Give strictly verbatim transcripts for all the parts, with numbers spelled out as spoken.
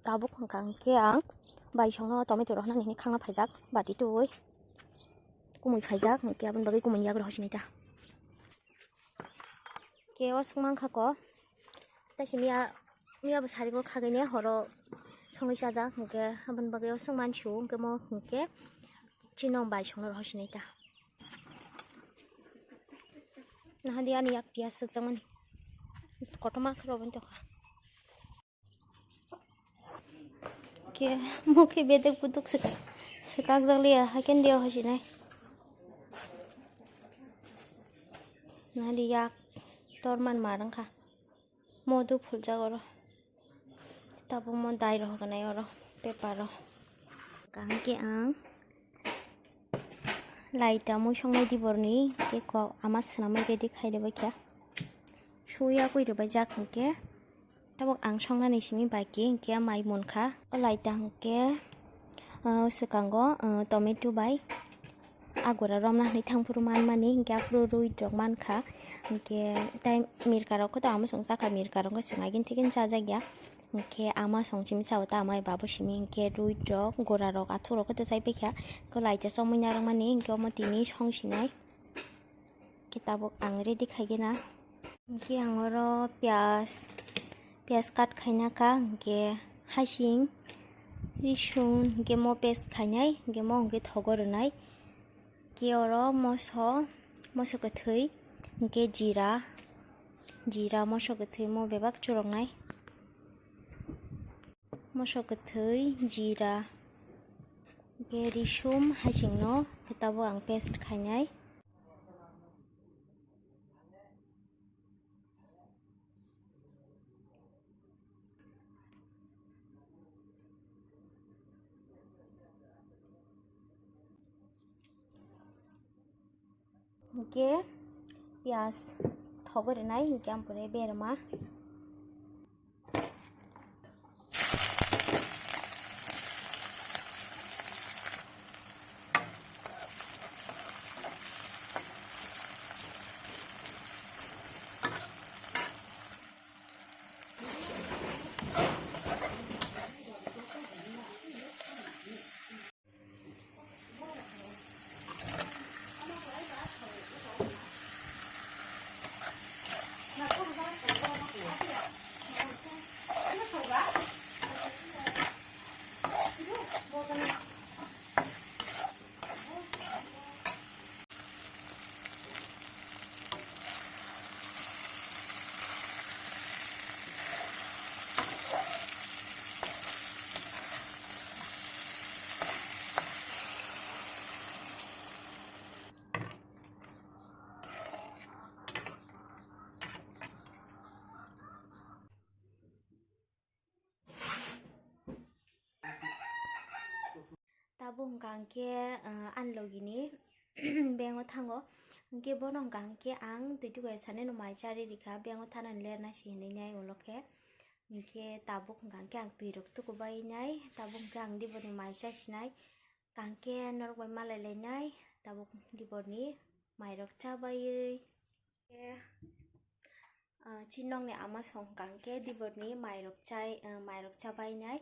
Tabuk hwnkha hwnkhe ang bai songno tomato rok nani hinwi khangna phaijak bati twi kumui phaijak, hwnkhe aboni bagwi kumui yagra hosinai ta. Khe o swngmang kha ko, tei se miya, miya bo sari o khagwi ne horo songwi chajak, hwnkhe aboni bagwi o swngmani su hwnkhe mo hwnkhe chini bai songno hosinai ta. Nahadi ani yak piyas swkjakmani kotorma khe roboni tokha. Khe mokhe bedek buduk swkak, swkakjak liya, haikhe dia hosinai. Nari yak torman mar wngkha. Modu phuljak oro. Tabuk mo dai rok hoganai oro paper o. Kaham khe ang laita mui songnai diborni khe kok ama swnamwi ready khai rwbaikha. Suya kwi rwbaijak hinkhe. Tabuk ang songnani simi bai khe hinkhe mai munkha. O laita hinkhe, ah, swkango, ah, tomato bai agura romna hinwi thangphuru manmani, hinkhe aphuru rwi rok mankha. Hinkhe tei mirka rok khe to ama song chakha, mirka rok khe chwng agin thigin chajakya. Hinkhe ama song simi chao ta amai babu simi hinkhe rwi rok gura rok athuk rok khe to chaipaikha. Khe laita chomwi narwkmani hinkhe omo tini song sinai. Khe tabuk ang ready khaigena. Hinkhe ang oro piyaj, piyaj cut khaina kha, hinkhe hasing, risung, hinkhe mo paste khainai, hinkhe mo hinkhe thogo rwnai. Khe oro moso, moso kwthwi, hinkhe jira, jira moso kwthwi mo bebak churoknai. Moso kwthwi, jira, hinkhe risum, hasingno khe tabuk ang paste khainai. Hinkhe piyaj thogo rwnai, hinkhe ampore berma. Tabuk hwnkha hwnkhe, ah, ani logini bank o thango. Hwnkhe bono hwnkha hwnkhe ang twi tuku ya sanino mai charwi rikha, bank o thanani lerna si hinwi nai ulo khe. Hwnkhe tabuk hwnkha hwnkhe ang twi rok tuku bai nai, tabuk hwnkhe ang diboni mai chasinai. Kaham khe norok bai malai lainai, tabuk diborni mairok chabaiwi. Khe, ah, chini nokni ama song kaham khe diborni mairok chai, ah, mairok chabainai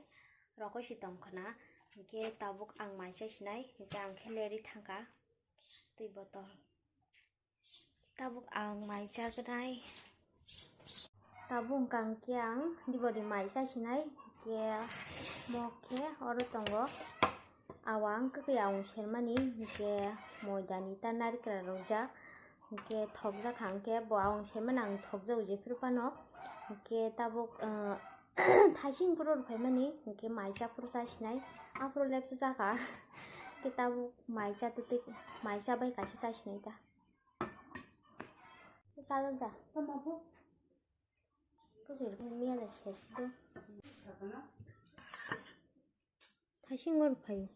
rokoi si tongkhwna. Hinkhe tabuk ang mai chaisinai, hinkhe ang khe lerwi thangkha twi botol. Tabuk ang mai chagnai. Tabuk hwnkha hwnkhe ang diboni mai chasinai, hinkhe mo khe oro tongo. Awang kwkwi awang sermani, hinkhe moidani ta narikra rwjak, hinkhe thokjak kha, hinkhe bo awang sermani ang thokjago jephuru phano, hinkhe tabuk, ah, thaising phuru rwphaimani, hinkhe mai cha phuru chasinai, aphuru lepsa chakha, hinkhe tabuk mai cha twi twi, mai cha bai kaisa chasinai ta. Chalok da. Tamo bo. Kusur miya da sesi do. Thaising ngor phai.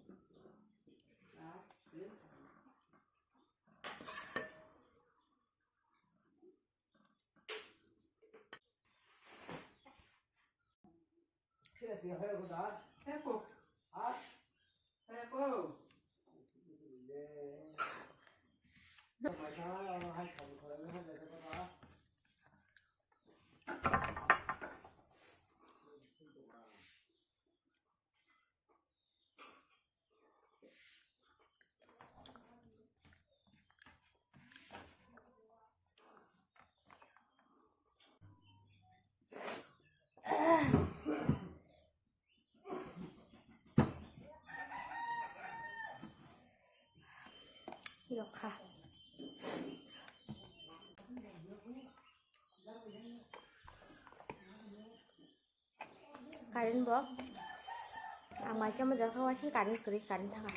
Current bo. Ang mai chama jaka wa si current kri current thanga.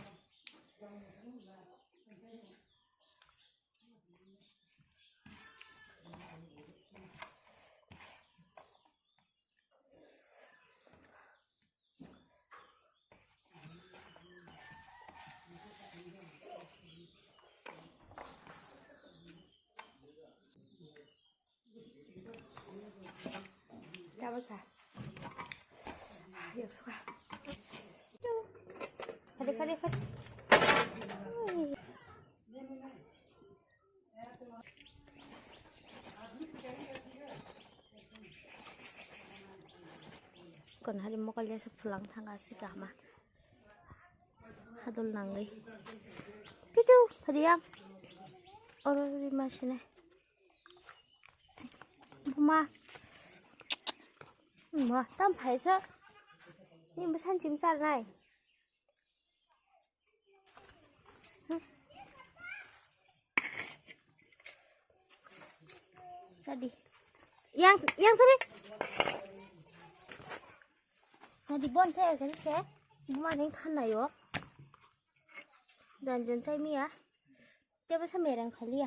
Tabakha. Yok suka. Khadi, khadi, khadi. Kon hari mokol jasa pulang thang asi kama. Hadol nangli. Tutu, phadiya. Oro ri masine. Buma. Buma, tam phaisa. Ni busan chim char nai. Sadi. Yang, yang sari. Sadi bon saya kan saya. Buma ning than nayo. Jan jan sai miya. Tebo sa mereng khaliya.